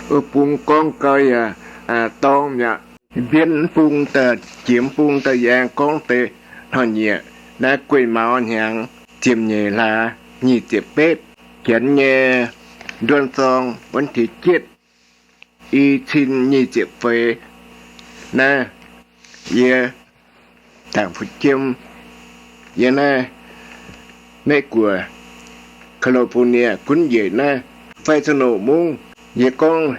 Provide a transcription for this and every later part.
Wuov bung gorngv gau yaac dorng mi'aqv. Mbienv bung daaih, jiex bung daaih yie aengx gorngv deix hnoi-nyieqc. Naaiv guei maux hnyangx ziepc nyeic hlaax nyic ziepc betv, janx nyei nduonh zorng วันที่เจ็ด i cin nyic ziepc feix. Naaiv yie dangc fu'jiem yiem naaiv Meiv Guoqv, California gunv njiec naaiv Fresno mungv. Yie gorngv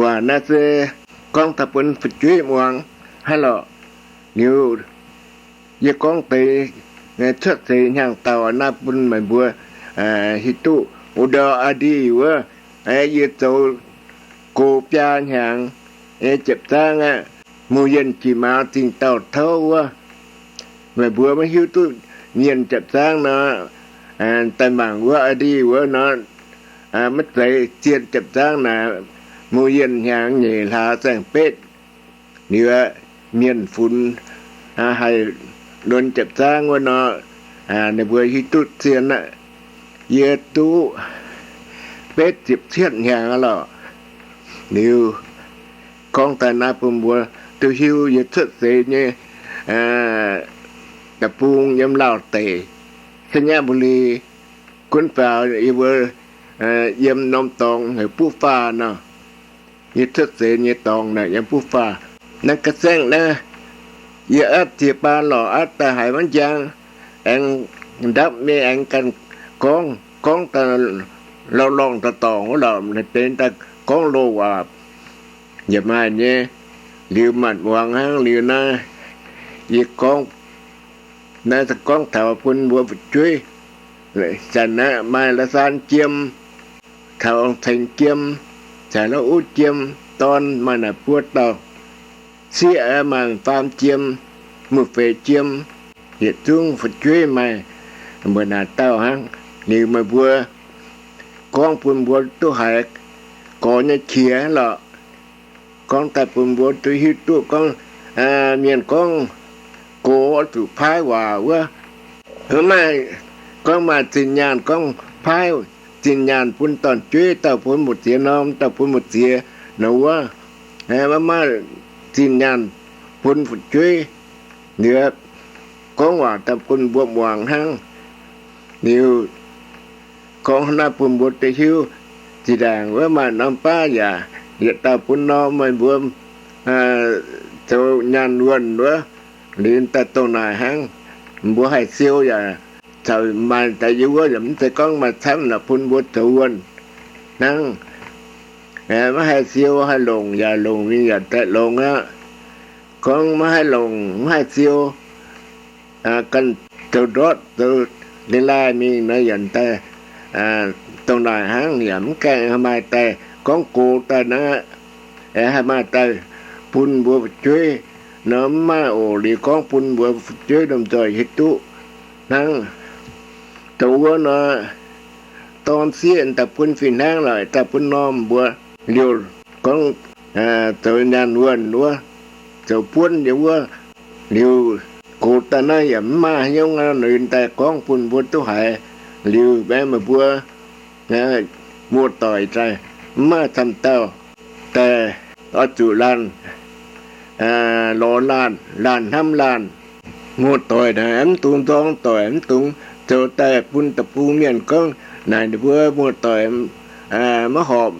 waac naaiv se gorngv daaih bun fu'jueiv muangx hnangv lorqc. Liuz yie gorngv deix cuotv seix hnyangx-daauh naaiv bun meih mbuo hiuv duqv. Wuov ndau aa ndih wuov, yie zoux gox biaa hnyangx, ziepc zaangv aqv, Mouh Yienh Jiex Maaz Zingh Dauh Touv wuov. Meih mbuo maiv hiuv duqv mienh ziepc zaangv nor, daaih mangc wuov aa ndih wuov nor, maiv zeiz zien ziepc zaangv naaic, Mouh Yienh hnyangx nyeic hlaax saeng-betv. Liuz mienh funx haih lunx ziepc zaangv wuov nor, ninh mbuo hiuv duqv zien aqv. Yie duqv betv ziepc cietv hnyangx aqv lorqc. Liuz gorngv daaih naaiv bun mbuo duqv hiuv yie cuotv seix nyei deic-bung yiem Lauv deic, Sainyabuli, gunv faaux yie mbuo yiem norm dorngx heuc Buv Faah nor. Yie cuotv seix nyei dorngx naaic yiem Buv Faah. Naaiv ga'saengv naaiv, yie aapv ziex baan lorqc, aapv daaih haiz maiv njang, aengx ndapv mingh aengx ganh gorngv, gorngv daaih lorngh lorngh daaih dorngc wuov lorqc, naaiv deix daaih gorngv loz waac yaac maaih nyei. Liuz maanc muangx hnangv liuz naaiv, yie gorngv, naaiv se gorngv taux bun mbuo fu'jueiv. Zanc naaiv maaih la'saan jiem, taux tengx jiem, caux la'uv jiem, dorn maaih naaic buo dauh. Sieqv maaih faam jiem, muoz-feix jiem, yietc zungv fu'jueiv maaih mbuo naaic dauh hnangv. Liuz meih mbuo gorngv bun mbuo duqv haiz gorx nyei qiex lorqc. Gorngv daaih bun mbuo duqv hiuv duqv gorngv, mienh gorngv gox oix zuqc paaiv waac wuov. Maaih, gorngv maaih zinh nyaanh gorngv paaiv zinh nyaanh bun dorn-jueiv, dauh bun mbu'ziex norm, dauh bun mbu'ziex nor wuov. Maiv maaih zinh nyaanh bun fu'jueiv. Liuz gorngv waac daaih bun mbuo muangx hnangv. Liuz gorngv naaiv bun mbuo duqv hiuv. Zinh ndaangc wuov maaih norm baav yaac yietc dauh bun norm meih mbuo zoux nyaanh wuonh wuov. Liuz daaih dongh naaic hnangv, mbuo haih siou yaac caux maaih daaih yie wuov yaac mv zeiz gorngv maaih camv naaic bun mbuo zoux wuonh hnangv. Maiv haih siou haih longc yaac longc mingh yaac daaih longx aqv. Gorngv maiv haih longc maiv haih siou, ganh zoux ndortv zoux leiz-laaih mingh nor yaac daaih dongh naaic hnangv. Yaac mv gaengh haih maaih daaih gorngv gox daaih naaiv, haih maaih daaih bun mbuo fu'jueiv nor mv maaih oc. Liuz gorngv bun mbuo fu'jueiv lomh nzoih hiuv duqv hnangv. Dongh wuov nor, dorn sieqv daaih bun fih hnangv lorqc, daaih bun norm mbuo liouh gorngv zoux nyaanh wuonh wuov, zoux buonv nyei wuov. Liuz gox daaih naaiv yaac mv maaih hnyouv aqv, ninh daaih gorngv bun mbuo duqv haiz. Liuz meih mbuo muoz-doic daaih mv maaih camv dauh daaih oix zuqc laanh lorz laanh, laanh hnamv laanh. Muoz-doic naaic mv dungx nzorng doic, mv dungx zoux daaih bun deic-bung mienh gorngv naaic ninh mbuo muoz-doic maiv horpc,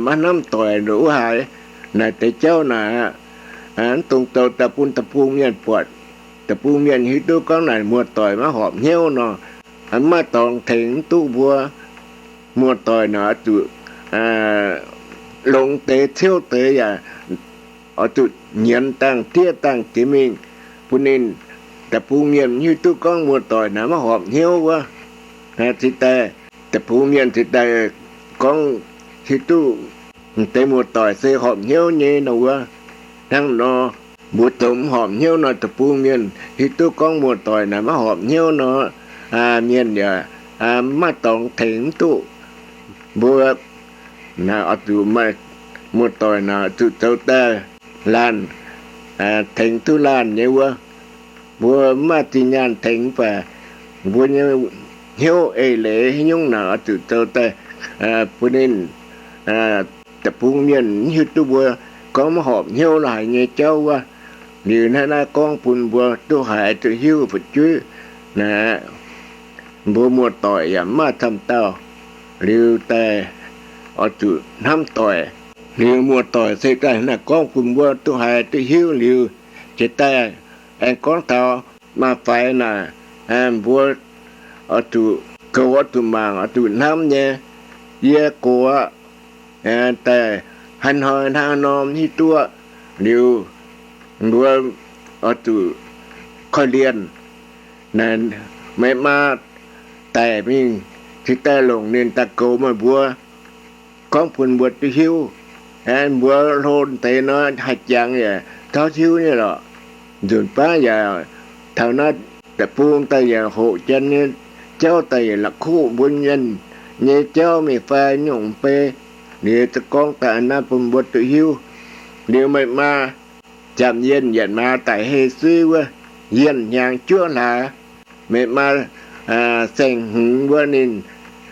maiv hnamv doic ndoqc wuov haaix. Naaic deix jauv naaic aqv, mv dungx zoux daaih bun deic-bung mienh buatc. Deic-bung mienh hiuv duqv gorngv naaic muoz-doic maiv horpc hnyouv nor, mv maaih dorngx tengx mv duqv mbuo. Muoz-doic naaic oix zuqc longx deix ciouv deix yaac oix zuqc nyienz dangh diev dangh jiex mingh bun ninh. Deic-bung mienh hiuv duqv gorngv muoz-doic naaic maiv horpc hnyouv wuov. Cingx daaih, deic-bung mienh cingx daaih gorngv hiuv duqv deix muoz-doic se horpc hnyouv nyei nor wuov. Hnangv nor, mbuo zoux mv horpc hnyouv nor, deic-bung mienh hiuv duqv gorngv muoz-doic naaic maiv horpc hnyouv nor, mienh yaac mv maaih dorngx tengx mv duqv mbuo. Naaic oix zuqc maaih muoz-doic naaic zuqc zoux daaih laanh tengx duqv laanh nyei wuov. Mbuo mv maaih zinh nyaanh tengx mv baac mbuo nyei hnyouv eix leiz haaix nyungc naaic oix zuqc zoux daaih bun ninh deic-bung mienh mv hiuv duqv mbuo gorngv maiv horpc hnyouv lorh haic nyei jauv wuov. Liuz hnangv naaiv gorngv bun mbuo duqv haiz duqv hiuv fu'jueiv naaic, mbuo muoz-doic yaac mv maaih camv dauh, liuz daaih oix zuqc hnamv doic. Liuz muoz-doic se daaih naaiv gorngv bun mbuo duqv haiz duqv hiuv liuz, jiex daaih aengx gorngv taux maaih faix naaic, mbuo oix zuqc goux, oix zuqc mangc, oix zuqc hnamv nyei. Yie gox daaih haaix hnoi hnangv haaix nor mv hiuv duqv, liuz mbuo oix zuqc korv-lienh. Naaic meih maa daic mingh, cingx daaih longc ninh daaih goux meih mbuo, gorngv bun mbuo duqv hiuv. Aeqv, mbuo hlo deix nor haih jangx yaac tauv hiuv nyei lorqc. Nzunc baav yaac taux naaiv deic-bung daaih yaac hoqc janx nyei jauv daaih yaac la'kuqv mbuo mienh nyei jauv mingh fai nyungc bei. Liuz za'gengh gorngv daaih naaiv bun mbuo duqv hiuv. Liuz meih maa Jaapc Yienh yietc maaz daic heh suiv wuov, yienh hnyangx juov hlaax, meih maa saeng-hmz wuov ninh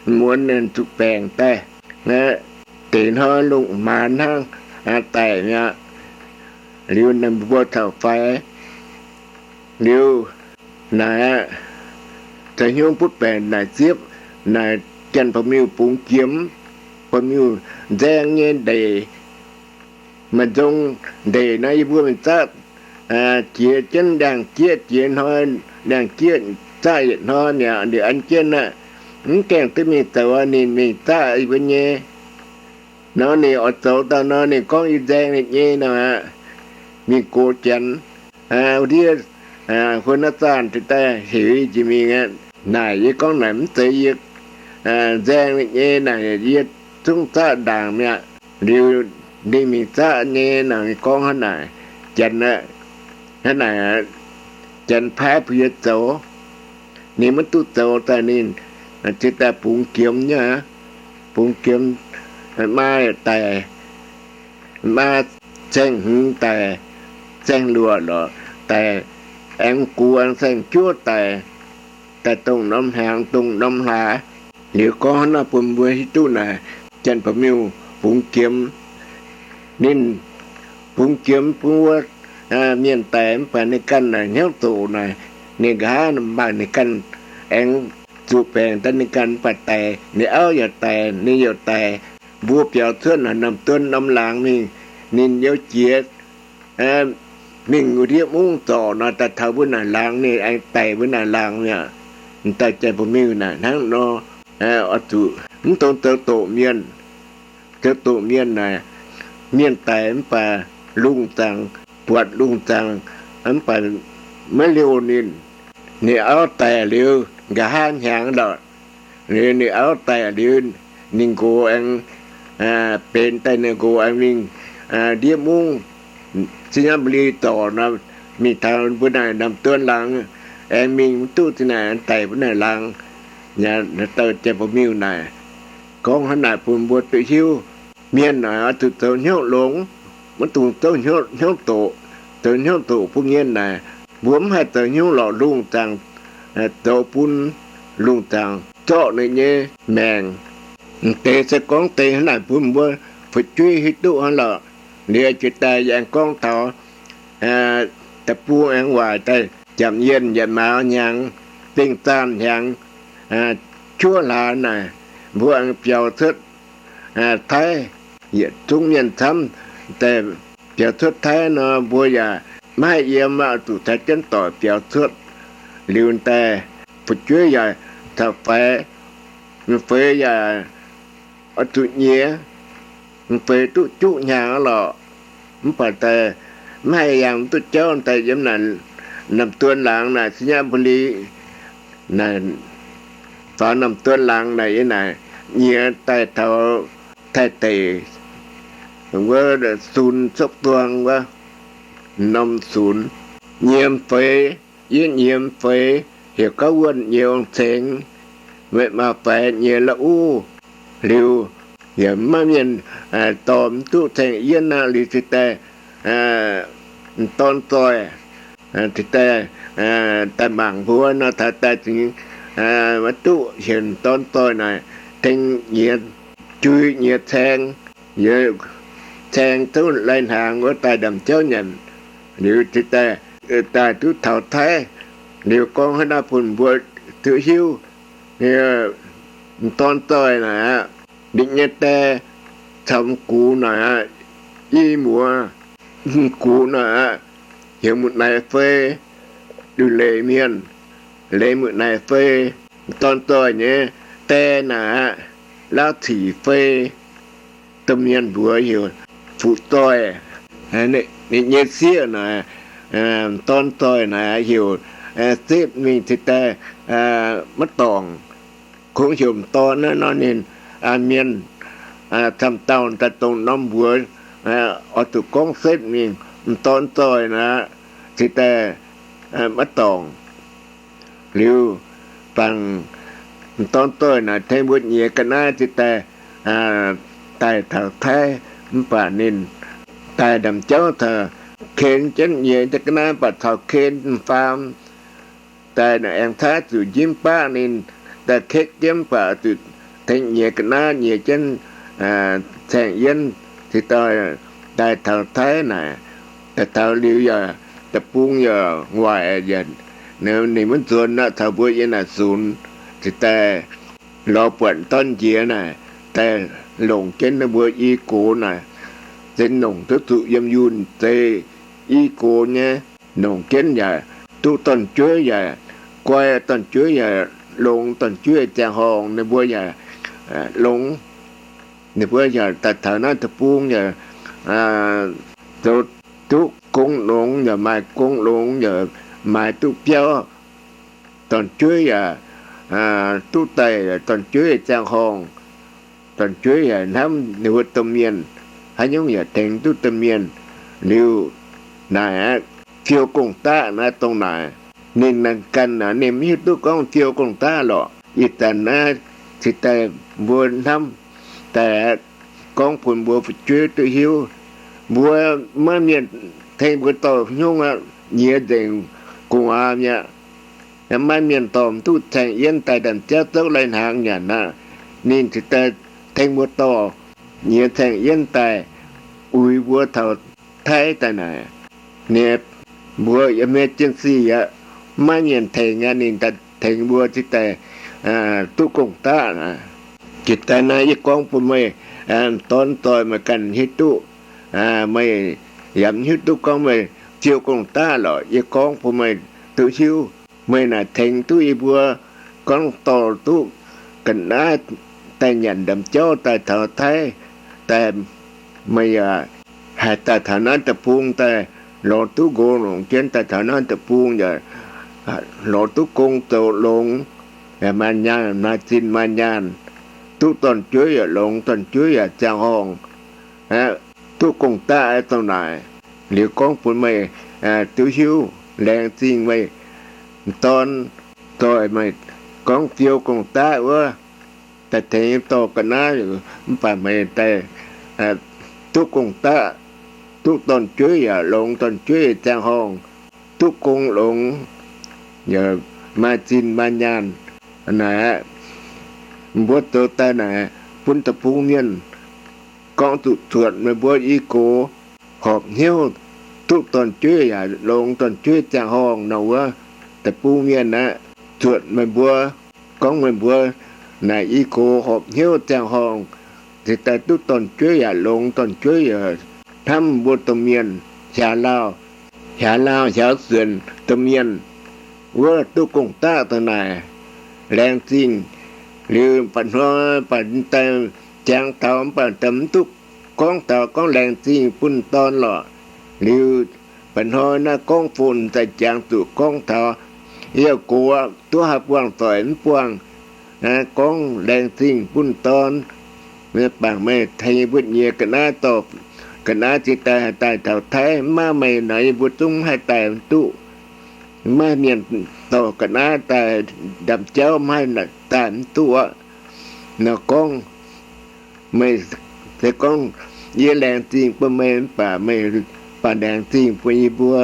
muonz ninh zuqc baengc daaih. Deix hnoi lungh maaz hnangv daic mi'aqv. Liuz ninh mbuo caux faix. Liuz naaic, zoux hnyouv butv baengc naaic ziepv, naaic janx ba'miuh bungx jiem, ba'miuh nzaeng nyei ndeic. Maaih nzong ndeic naaiv yie mbuo mingh zaqv, jiex jienv ndiangx-jieqv, jiex hnoi ndiangx-jieqv zaqv yietc hnoi mi'aqv, ninh an jienv aqv. Mv gaengh duqv mingh zoux, ninh mingh zaqv yie mbuo nyei. Nor ninh oix zoux daaih nor, ninh gorngv yie nzaeng ninh nyei nor aqv. Mingh gox janx, wuov ndiev, huon naaiv zaanh daaih heuc yie jiex mingh aqv. Naaic yie gorngv naaic mv zeiz yie nzaeng ninh nyei, naaic yie zungv zaqv ndaangc mi'aqv. Liuz ninh mingh zaqv nyei naaic, gorngv hnangv naaic, janx aqv, hnangv naaic, janx paaiv bun yie zoux. Ninh maiv duqv zoux daaih ninh ziouc daaih bungx jiem nyei aqv. Bungx jiem, maa daic, maa saeng-hmz daic, saeng-luoqc lorqc daic, aengx gux aengx saeng-juov daic, daaih dongh norm hnyangx dongh norm hlaax. Liuz gorngv hnangv naaiv bun mbuo hiuv duqv naaic, janx ba'miuh bungx jiem. Ninh bungx jiem bun wuov mienh daic mv baac ninh ganh naaic hnyouv doqc naaic, ninh nqa'haav mangc ninh ganh aengx zuqc baengc daaih ninh ganh mv baac daic, ninh auv yaac daic, ninh youc daic. Mbuo biaux cuotv naaic norm duon norm laangz mingh, ninh youh jiex mingh wuov ndiev mungv zorc nor, daaih taux mbuo naaic laangz, ninh aengx daic mbuo naaic laangz mi'aqv. M'daaih janx ba'miuh naaic hnangv nor, oix zuqc mv dungx zoux doqc mienh. Zoux doqc mienh naaic, mienh daic mv baac lungh zaangc, buatc lungh zaangc, mv baac maiv liouh ninh. Ninh auv daic liuz nqa'haav hnyangx lorqc. Liuz ninh auv daic liuz, ninh nqox aengx benx daaih, ninh nqox aengx mingh ndiev mungv, Singapore dorc nor, mingh taux mbuo naaic norm duon laangz, aengx mingh mv duqv zinh naaic daic mbuo naaic laangz. Yaac naaiv dauh janx ba'miuh naaic gorngv hnangv naaic bun mbuo duqv hiuv. Mienh naaic oix zuqc zoux hnyouv longx, maiv dungx zoux hnyouv doqc. Zoux hnyouv doqc bun mienh naaic, mbuo mv haih zoux hnyouv lorqc. Lungh zaangc zoux bun lungh zaangc zorqv ninh nyei maengc. M'deix se gorngv deix hnangv naaic bun mbuo fu'jueiv hiuv duqv hnangv lorqc. Liuz jiex daaih yie aengx gorngv taux deic-bung aengx waaic daaih, Jaapc Yienh yietc maaz hnyangx, dingh zaanh hnyangx, juov hlaax naaic, mbuo aengx biaux cuotv Taiv. Yietc zungv mienh camv daaih biaux cuotv Taiv nor, mbuo yaac maiv haih yiem aqv, zuqc caux jienv doic biaux cuotv. Liuz daaih fu'jueiv yaac caux faix, m'feix yaac oix zuqc nyiex, m'feix duqv juqv hnyangx lorqc. Mv baac daaih maiv haih yangh mv duqv jauv daaih yiem naaic norm duon laangz naaic, Singapore naaic, faaux norm duon laangz naaic, yie naaic nyiex daaih taux Taiv deic wuov Sunx Sopv Duang wuov norm sunx. Nyiex m'feix, yie nyiex m'feix heuc Gauv Wuonh nyiex ong-cengx, Meih Maa Faix nyiex la'uv. Liuz yaac maiv mienh dorh mv duqv ceng yienv aqv. Liuz cingx daaih m'dorn zoih, cingx daaih, daaih mangc mbuo nor, taux daaih cingx maiv duqv hienx m'dorn zoih naaic, tengx nyiex jui nyiex caeng. yie caeng duqv lai-hnaangx wuov daaih ndamc jauv nyanc, liuz daaih, daaih duqv taux Taiv. Liuz gorngv haaix nor bun mbuo duqv hiuv. M'dorn doic naaic aqv, ninh nyei die caux m'gux naaic aqv, i muoz. M'gux naaic aqv, heuc Muoz-Naix Fei, Duih Leiz mienh, Leiz Muoz-Naix Fei. M'dorn doic nyei die naaic aqv, Lauv Cic Fei, domh mienh mbuox heuc Fuqv Doic. Ninh nyei sieqv naaic, m'dorn doic naaic heuc setv mingh cingx daaih maiv dorngc. Kungx heuc m'dorn naaiv nor ninh, mienh camv dauh daaih dongh norm mbuox, oix zuqc gorngv setv mingh m'dorn doic naaic cingx daaih maiv dorngc. Liuz bangc m'dorn doic naaic tengx mbuo nyei ga'naaiv cingx daaih, daaih taux Taiv. Mv baac ninh daaih ndamc jauv taux ken jienv nyei ga'naaiv, mv baac caux ken m'faam daaih aengx caav zuqc njimv baqv ninh, daaih ketv jienv, mv baac zuqc tengx nyei ga'naaiv nyei jienv caeng yienv cingx daaih, daaih taux Taiv naaic. Daaih taux liuz yaac deic-bung yaac waaic, ninh maiv nzuonx aqv, caux mbuo yiem naaic sunx cingx daaih lorz buatc dorn njiec naaic, daaih longc jienv ninh mbuo i gox naaic, se longc duqv zuqc yiem yunh zeix i gox nyei. Longc jienv yaac duqv dorn-jueiv yaac guai, dorn-jueiv yaac longx, dorn-jueiv ziangh horngh ninh mbuo yaac longx. Ninh mbuo yaac daaih taux naaiv deic-bung yaac zoux duqv gong longx, yaac maaih gong longx, yaac maaih duqv biauv. Dorn-jueiv yaac duqv daaih dorn-jueiv ziangh horngh. Dorn-jueiv yaac hnamv ninh mbuo domh mienh, haaix nyungc yaac tengx duqv domh mienh. Liuz naaic aqv, fiou gong-daqv naaiv dongh naaic, ninh naaic ganh naaic ninh maiv hiuv duqv gorngv fiou gong-daqv lorqc. Ih zanc naaiv cingx daaih mbuo hnamv daaih aqv, gorngv bun mbuo fu'jueiv duqv hiuv. Mbuo maiv mienh tengx mbuo dorh hnyouv aqv, nyiex nzengc gu'nguaaz mi'aqv. Maiv mienh dorh duqv caeng yienv daaih ndamc jauv zouv lai-hnaangx nyanc aqv. Ninh cingx daaih tengx mbuo dorh nyiex caeng yienv daaih uix mbuo taux Taiv daaih naaic. Ninh mbuo yiem hmei jienv sic aqv, maiv mienh tengx aqv, ninh daaih tengx mbuo cingx daaih duqv gong-daqv. Jiex daaih naaiv yie gorngv bun meih dorn doic meih ganh hiuv duqv. Meih yaac mv hiuv duqv gorngv meih fiou gong-daqv lorqc. Yie gorngv bun meih duqv hiuv. Meih naaic tengx duqv yie mbuo gorngv dorh duqv ga'naaiv daaih nyanc ndamc jauv daaih taux Taiv daaih. Meih yaac haih daaih taux naaiv deic-bung daaih lorz duqv nqox longc jienv daaih taux naaiv deic-bung yaac lorz duqv gong zoux longx, maaih nyaanh, maaih zinh maaih nyaanh, duqv dorn-jueiv yaac longx, dorn-jueiv yaac ziangh horngh, duqv gong-daqv dongh naaic. Liuz gorngv bun meih duqv hiuv, laengz zingh meih dorn doic meih gorngv fiou gong-daqv wuov, daaih tengx dorh ga'naaiv, mv baac meih daaih duqv gong-daqv, duqv dorn-jueiv yaac longx, dorn-jueiv ziangh horngh, duqv gong longx, yaac maaih zinh maaih nyaanh. Naaic aqv, mbuo zoux daaih naaic bun deic-bung mienh gorngv zuqc zuotc meih mbuo i gox horpc hnyouv, duqv dorn-jueiv yaac longx, dorn-jueiv ziangh horngh nor wuov, deic-bung mienh aqv, zuotc meih mbuo, gorngv meih mbuo naaic i gox horpc hnyouv ziangh horngh, cingx daaih duqv dorn-jueiv yaac longx, dorn-jueiv yaac hnamv mbuo domh mienh, hiaaux lauh, hiaaux lauh hiaaux suonc domh mienh wuov duqv gong-daqv dongh naaic. Laengz zingh. Liuz mba'hnoi baac daaih jangx taux mv baac daaih mv duqv gorngv taux gorngv laengz zingh bun dorn lorqc. Liuz mba'hnoi naaiv gorngv fon daaih jangx zuqc gorngv taux yie gox duqv haaix buangh doic mv buangh, gorngv laengz zingh bun dorn. Bangc meih tengx mbuo nyei ga'naaiv dorh ga'naaiv cingx daaih haih daaih taux Taiv. Mv maaih meih nor yie mbuo zungv mv haih daaih duqv. Mv maaih mienh dorh ga'naaiv daaih ndamc jauv mv haih daaih mv duqv aqv. Nor gorngv meih se gorngv yie laengz zingh bun meih mv baac meih baac laengz zingh bun yie mbuo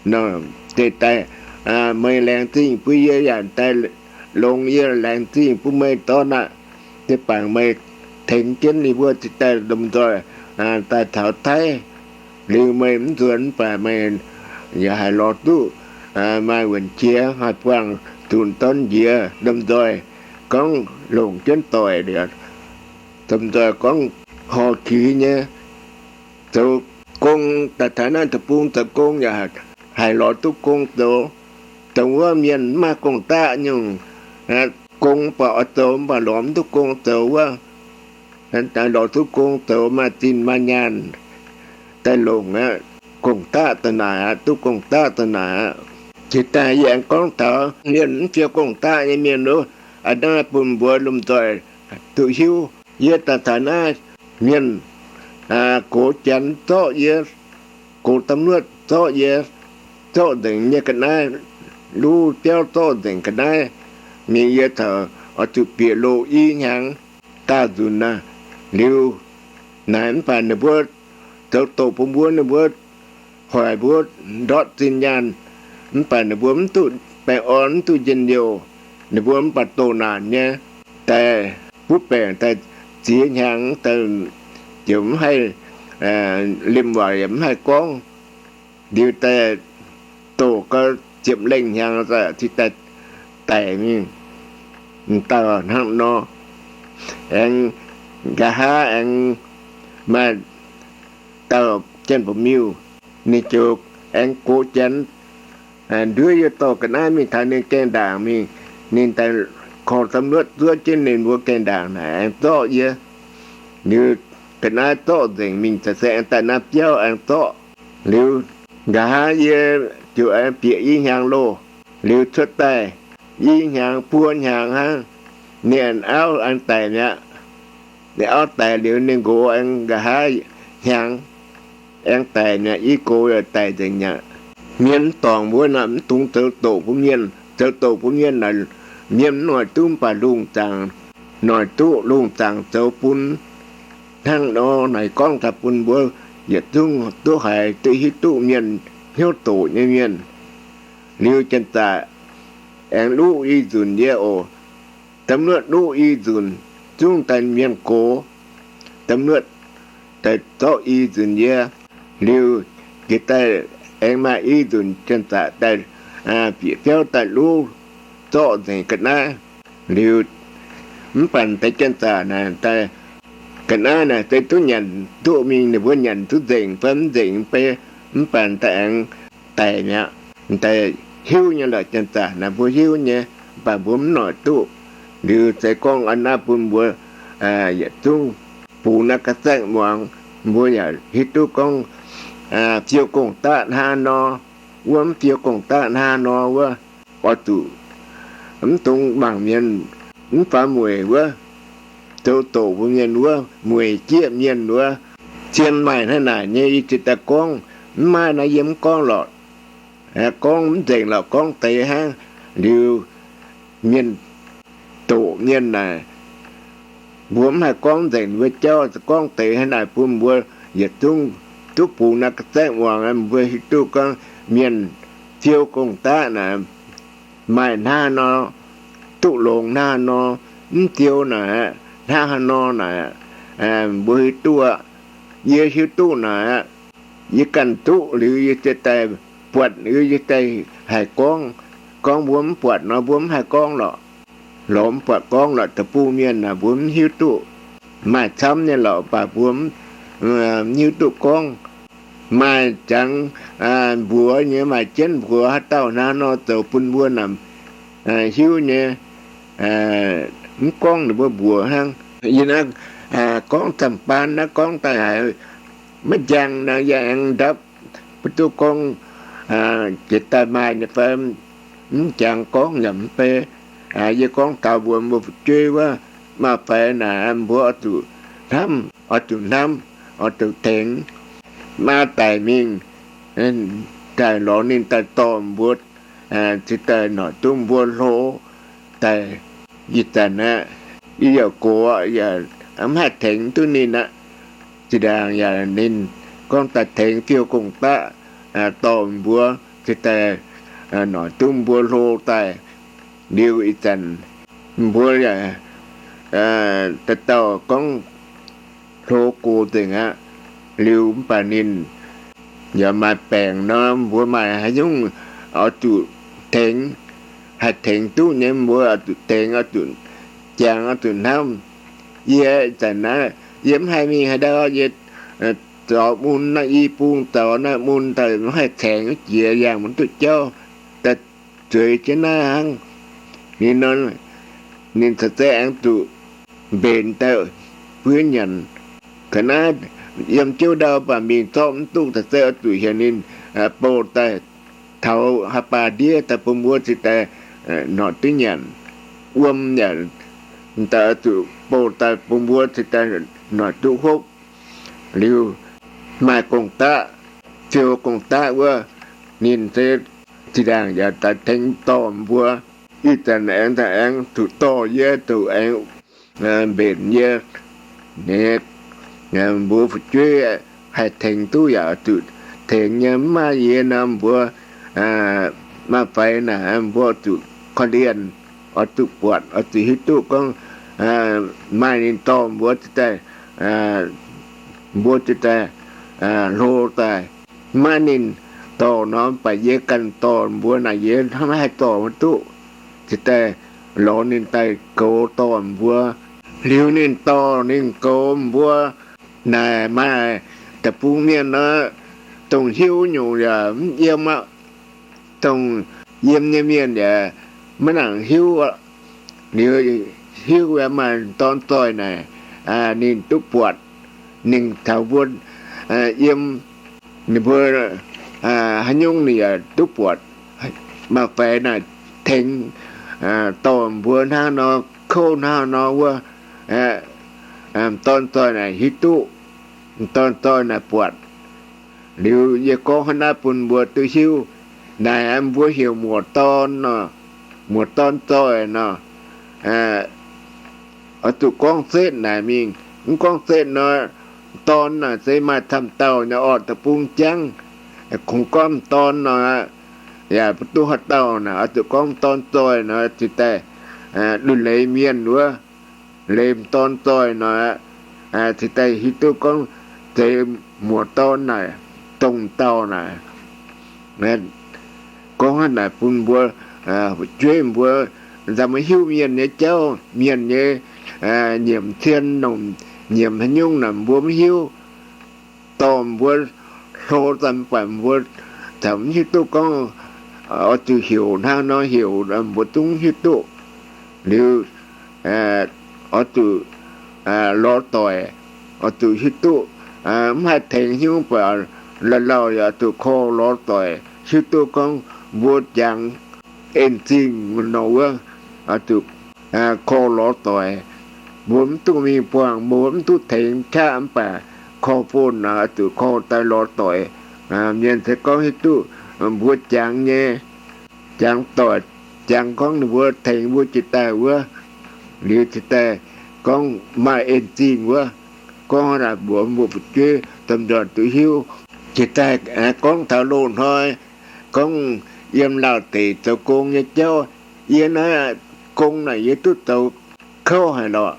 nor, deix daaih meih laengz zingh bun yie yaac daaih longx, yie laengz zingh bun meih dorn aqv. Se bangc meih tengx jienv ninh mbuo cingx daaih lomh nzoih daaih taux Taiv. Liuz meih mv nzuonx, mv baac meih yaac haih lorz duqv maaih wuonc qiex haih buangh zunc dorn njiec lomh nzoih gorngv longc jienv doic liuz, lomh nzoih gorngv horh qiex nyei zoux gong daaih taux naaiv deic-bung zoux gong yaac haih lorz duqv gong zoux. Dongh wuov mienh mv maaih gong-daqv nyungc, gong mv baac oix zoux mv baac lorz mv duqv gong zoux wuov, lorz duqv gong zoux maaih zinh maaih nyaanh daaih longc aqv. Gong-daqv daaih naaic aqv, duqv gong-daqv daaih naaic aqv. Jiex daaih yie aengx gorngv taux mienh mv fiou gong-daqv nyei mienh loh, a'hneiv bun mbuo lomh nzoih duqv hiuv. Yie daaih taux naaiv mienh gox janx zorqv yie, gox ตำรวจ zorqv yie, zorqv nzengc nyei ga'naaiv, luv biauv zorqv nzengc ga'naaiv mingh, yie taux oix zuqc bieqc loh i hnyangx daauh nzunc aqv. Liuz naaic mv baac ninh mbuo zoux doqc bun mbuo, ninh mbuo hoic mbuo ndortv zinh nyaanh, mv baac ninh mbuo mv duqv baengh orn, mv duqv njien-youh. Ninh mbuo mv baac doh naanc nyei, daaih butv baengc daaih ziex hnyangx daaih ziouc mv haih, limh waac yaac mv haih gorngv. Liuz daaih doh gau ziepc lengh hnyangx daaih cingx daaih daic mingh. M'dauh hnangv nor, aengx nqa'haav aengx maaih dauh janx-ba'miuh, ninh ziouc aengx gox janx nduov yie dorh ga'naaiv mingh taux ninh gaengh ndaangc mingh. Ninh daaih korv ตำรวจ zuov jienv ninh mbuo gaengh ndaangc naaic aengx zorqv yie. Liuz ga'naaiv zorqv nzengc mingh, cingx se aengx daaih naaiv biauv aengx zorqv. Liuz nqa'haav yie ziouc aengx bieqc i hnyangx loh. Liuz cuotv daaih i hnyangx buo hnyangx hnangv, ninh auv aengx daic mi'aqv. Ninh auv daic liuz ninh nqox aengx nqa'haav hnyangx aengx daic mi'aqv, i gox yaac daic nzengc mi'aqv. Mienh mv dorngc mbuo naaic mv dungx zoux doqc bun mienh. Zoux doqc bun mienh naaic, mienh mv noic duqv, mv baac lungh zaangc noic duqv. Lungh zaangc zoux bun hnangv nor naaic gorngv daaih bun mbuo yietc zungv duqv haiz, duqv hiuv duqv mienh hnyouv doqc nyei mienh. Liuz janx-zaqc aengx luv i nzunc yie oc. ตำรวจ luv i nzunc zungv daaih mienh gox. ตำรวจ daaih zorqv i nzunc yie. Liuz jiex daaih aengx maaih i nzunc janx-zaqc daaih bieqc biauv daaih luv zorqv nzengc ga'naaiv. Liuz mv baac deix janx-zaqc naaic daaih ga'naaiv naaic se duqv nyanc duqv mingh, ninh mbuo nyanc duqv nzengc fai mv nzengc beiv, mv baac daaih aengx daic mi'aqv. Daaih hiuv nyei lorqc, janx-zaqc naaic mbuo hiuv nyei, mv baac mbuo mv noic duqv. Liuz se gorngv a'hneiv bun mbuo yietc zungv bungx naaiv ga'saengv muangx, mbuo yaac hiuv duqv gorngv fiou gong-daqv hnangv nor, wuov mv fiou gong-daqv hnangv nor wuov, oix zuqc mv dungx mangc mienh mv faaux mueic wuov, zoux doqc bun mienh wuov, mueic jieqv mienh wuov. Zien maaih hnangv naaic nyei yie ziouc daaih gorngv, mv maaih naaiv yie mv gorngv lorqc. Gorngv mv nzengc lorqc, gorngv deix hnangv. Liuz mienh doqc mienh naaic, mbuo mv haih gorngv nzengc, mbuo jauv gorngv deix hnangv naaic bun mbuo yietc zungv duqv bungx naaiv ga'saengv muangx, mbuo hiuv duqv gorngv mienh fiou gong-daqv naaic maaih hnangv haaix nor, duqv longx hnangv haaix nor, mv fiou naaic hnangv haaix nor naaic, mbuo hiuv duqv aqv. Yie hiuv duqv naaic aqv. Yie ganh duqv liuz yie ziouc daaih buatc, liuz yie daaih haih gorngv. Gorngv mbuo mv buatc nor mbuo mv haih gorngv lorqc. Lorz mv buatc gorngv lorqc, deic-bung mienh naaic mbuo mv hiuv duqv. Maaih camv nyei lorqc, mv baac mbuo mv hiuv duqv gorngv. Maaih jangx mbuox nyei, maaih jienv mbuox haaix dauh hnangv nor zoux bun mbuo naaic hiuv nyei. Mv gorngv ninh mbuo mbuox hnangv. Yie naaiv gorngv zanc-baan naaiv gorngv daaih haiz maiv njang naaiv, yie aengx ndapv maiv duqv gorngv jiex daaih maaih nyei fai mv jangx gorngv yaac mv bei. Yie gorngv taux mbuox mbuo fu'jueiv wuov, maaih faix naaic mbuo oix zuqc hnamv, oix zuqc hnamv, oix zuqc tengx. Maa daic mingh, daaih lorz ninh daaih dorh mbuo, cingx daaih noic duqv mbuo hlo daaih. Ih zanc aeqv, yie yaac gox yaac mv haih tengx duqv ninh aqv. Zinh ndaangc yaac ninh gorngv daaih tengx fiou gong-daqv dorh mbuo cingx daaih noic duqv mbuo hlo daaih. Liuz ih zanc mbuo yaac dauh dauh gorngv hlo gox nzengc aqv. Liuz mv baac ninh yaac maaih baengc nor, mbuo maaih haaix nyungc oix zuqc tengx, haih tengx duqv nyei mbuo oix zuqc tengx, oix zuqc jangx, oix zuqc hnamv. Yie ih zanc naaiv yie mv haih mingh haaix ndau, yie zorc mun naaiv i bung, zorc naaiv mun daaih mv haih caengx jiex, yangh mv duqv jauv, daaih zueiz jienv naaiv hnangv. Ninh nor, ninh caux zeiz aengx zuqc mbenc daaih buov nyanc. Ga'naaiv yiem jiouv ndau baac mingh zorqv mv duqv, caux zeiz oix zuqc heuc ninh bouh daaih taux haaix baac ndiev daaih bun mbuo cingx daaih noic duqv nyanc. Wuom yaac daaih oix zuqc bouh daaih bun mbuo cingx daaih noic duqv hopv. Liuz maaih gong-daqv, ziouc gong-daqv wuov, ninh se zinh ndaangc yaac daaih tengx dorh mbuo. Ih zanc aengx daaih aengx zuqc dorh yie, zuqc aengx mbenc yie. Mbuo fu'jueiv haih tengx duqv yaac zuqc tengx nyei, mv maaih yie nor mbuo maaih faix naaic mbuo zuqc korv-lienh, oix zuqc buatc, oix zuqc hiuv duqv gorngv maaih ninh dorh mbuo cingx daaih, mbuo cingx daaih hlo daaih. Maiv ninh dorh nor, mv baac yie ganh dorh mbuo naaic, yie hnangv maiv haih dorh maiv duqv. Cingx daaih lorz ninh daaih goux dorh mbuo. Liuz ninh dorh ninh goux mbuo naaic, maaih deic-bung mienh nor, dongh hiuv nyungc yaac mv yiem aqv. Dongh yiem nyei mienh yaac maiv nangc hiuv aqv. Liuz hiuv maaih dorn zoih naaic, ninh duqv buatc. Ninh taux mbuo yiem, ninh mbuo haaix nyungc ninh yaac duqv buatc. Maaih faix naaic tengx dorh mbuo hnangv nor, kouv hnangv nor wuov, dorn zoih naaic hiuv duqv, dorn zoih naaic buatc. Liuz yie gorngv hnangv naaiv bun mbuo duqv hiuv. Naaic mbuo heuc muoz-dorn nor, muoz-dorn zoih nor, oix zuqc gorngv setv naaic mingh. Mv gorngv setv nor, dorn naaic se maaih camv dauh nyei orqc deic-bung jangv. Kungx gorngv m'dorn nor, yaac mv duqv haaix dauh naaic. Oix zuqc gorngv m'dorn zoih nor cingx daaih duqv leiz mienh wuov. Leiz m'dorn zoih nor, cingx daaih hiuv duqv gorngv zeiz muoz-dorn naaic, dongh dauh naaic. Gorngv hnangv naaic bun mbuo fu'jueiv mbuo nzauh maiv hiuv mienh nyei jauv, mienh nyei nyiemc cien nongc nyiemc haaix nyungc naaic mbuo maiv hiuv. Dorh mbuo hlo daaih mv baac mbuo caux mv hiuv duqv gorngv oix zuqc heuc hnangv nor heuc, mbuo zungv hiuv duqv. Liuz oix zuqc lorz doic, oix zuqc hiuv duqv. Mv haih tengx hnyouv baac lauh lauh yaac oix zuqc korv lorz doic, hiuv duqv gorngv mbuo jangx en zingh nor wuov, oix zuqc korv lorz doic. Mbuo mv duqv mingh buangh, mbuo mv duqv tengx qaqv mv baac korv-fonh naaic oix zuqc korv daaih lorz doic. Mienh se gorngv hiuv duqv mbuo jangx nyei, jangx doic, jangx gorngv ninh mbuo tengx mbuo jiex daaih wuov. Liuz cingx daaih gorngv maaih en zingh wuov. Gorngv naaic mbuox mbuo fu'jueiv domh nzoih duqv hiuv. Cingx daaih gorngv taux loz-hnoi, gorngv yiem Laauh deic zoux gong nyei jauv. Yie naaiv gong naaic yie duqv zoux kouv haic lorqc.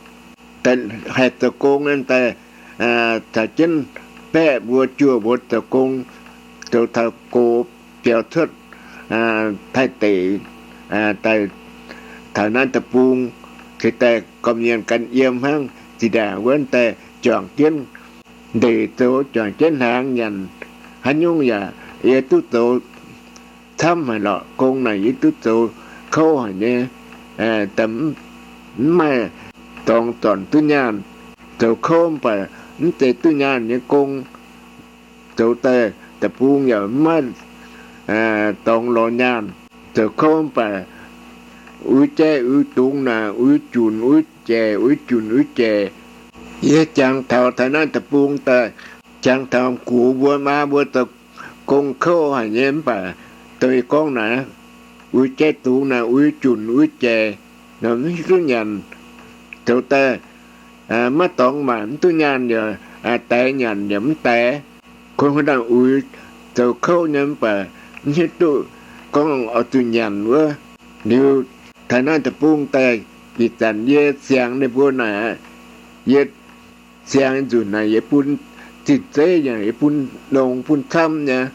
Haih zoux gong daaih caux jienv baeqv mbuo juoh mbuo zoux gong, zoux taux gox biaux cuotv Taiv deic, taux naaiv deic-bung, cingx daaih gorqv-mienh gan yiem hnangv, zinh ndaangc wuov daaih juangc jienv ndeic zoux, juangc jienv hnaangx nyanc. Haaix nyungc yaac yie duqv zoux camv haic lorqc. Gong naaic yie duqv zoux kouv haic nyei. Mv maaih dorngx zornc duqv nyaanh. Zoux kouv mv baac mv zeiz duqv nyaanh nyei gong. Zoux daaih deic-bung yaac mv maaih dorngx lorz nyaanh. Zoux kouv mv baac uix jaiv uix dungz naaic, uix junc uix jaic, uix junc uix jaic. Yie jangx taux taux naaiv deic-bung daaih, jangx taux gux mbuo maa mbuo zoux gong kouv haic nyei mv baac doix gorngv naaic, uix jaiv dungz naaic, uix junc uix jaic nor mv hiuv duqv nyanc. Zoux daaih maiv dorngx maanc mv duqv nyaanh yaac daix, nyanc yaac mv daix. Kungx hnangv uix zoux kouv nyei mv baac mv hiuv duqv gorngv oix zuqc nyanc wuov. Liuz taux naaiv deic-bung daaih, ih zanc yie siangx ninh mbuo naaic, yie Siangx nzunc naaic yie bun zinh zeiv yaac yie bun longx bun camv nyei.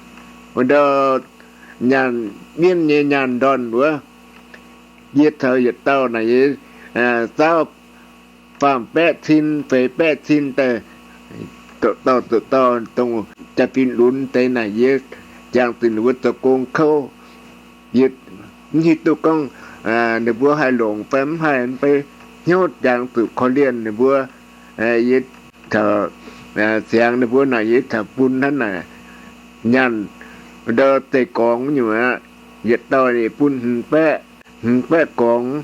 Wuov ndau nyaanh, mienv nyei nyaanh ndorn wuov, yie caux yietc dauh naaic yie zaauv faam baeqv cin, feix baeqv cin daaih, zoqc dauh zoqc dauh dongh jaa-fin lunx deix naaic yie jangx zuqc ninh mbuo zoux gong kouv. Yie mv hiuv duqv gorngv ninh mbuo haih longc fai mv haih, mv bei hnyouv jangx zuqc korv-lienh ninh mbuo. Yie caux siangx ninh mbuo naaic yie caux bun hnangv naaic, nyaanh ndau zeiv gorngx nyungc aqv. Yietc dauh ninh bun hmz baeqv, hmz baeqv gorngx.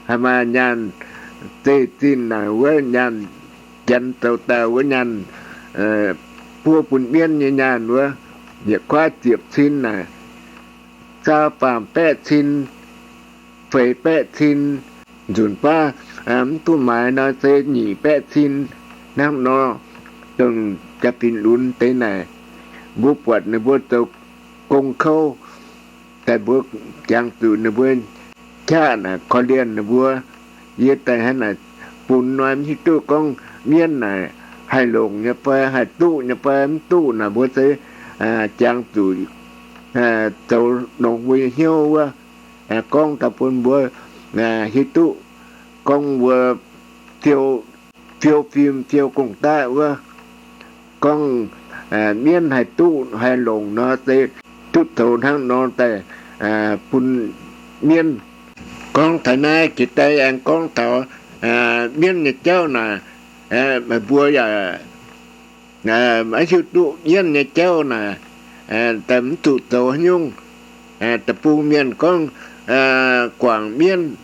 Haaix maaih nyaanh zeiv zinh naaic wuov nyaanh, janx zoux daaih wuov nyaanh, buov bun mienv nyei nyaanh wuov, yietc kuaaiv ziepc cin naaic, zaauv faam baeqv cin, feix baeqv cin, nzunc baav mv duqv maaiz nor se nyic baeqv cin. Hnangv nor, dongh jaa-fin lunx deix naaic, mbuo buatc ninh mbuo zoux gong kouv daaih, mbuo jangx zuqc ninh mbuo qaqv naaic korv-lienh ninh mbuo. Yie daaih hnangv naaic bun nor, mv hiuv duqv gorngv mienv naaic haih longc nyei fai haih duqv nyei fai mv duqv naaic, mbuo se jangx zuqc zoux longx mbuo nyei hnyouv wuov, gorngv daaih bun mbuo hiuv duqv gorngv mbuo fiou, fiou fim fiou gong-daqv wuov. Gorngv mienv haih duqv haih longc nor se duqv zoux hnangv nor daaih bun mienv. Gorngv taux naaiv jiex daaih aengx gorngv taux mienv nyei jauv naaic, meih mbuo yaac maiv hiuv duqv mienv nyei jauv naaic, daaih mv zuqc zoux haaix nyungc. Deic-bung mienh gorngv guangc mienv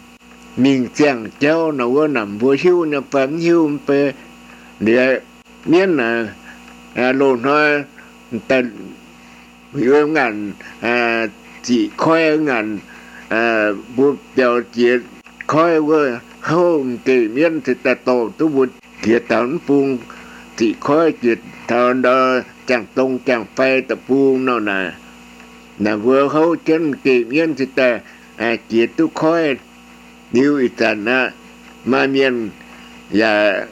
mingh ziangh jauv nor wuov, naaic mbuo hiuv nyei fai mv hiuv mv bei. Liuz mienv naaic loz-hnoi daaih yiem ngaanc ziqc koiv ngaanc, mbuo biaux jiex koiv wuov, houv m'geh mienv se daaih dorh duqv mbuo jiex taux mv bung ziqc koiv, jiex taux ndau jangx dong jangx fai deic-bung nor naaic, naaic mbuo houv jienv m'geh mienv se daaih jiex duqv koiv. Liuz ih zanc aqv, maaih mienh yaac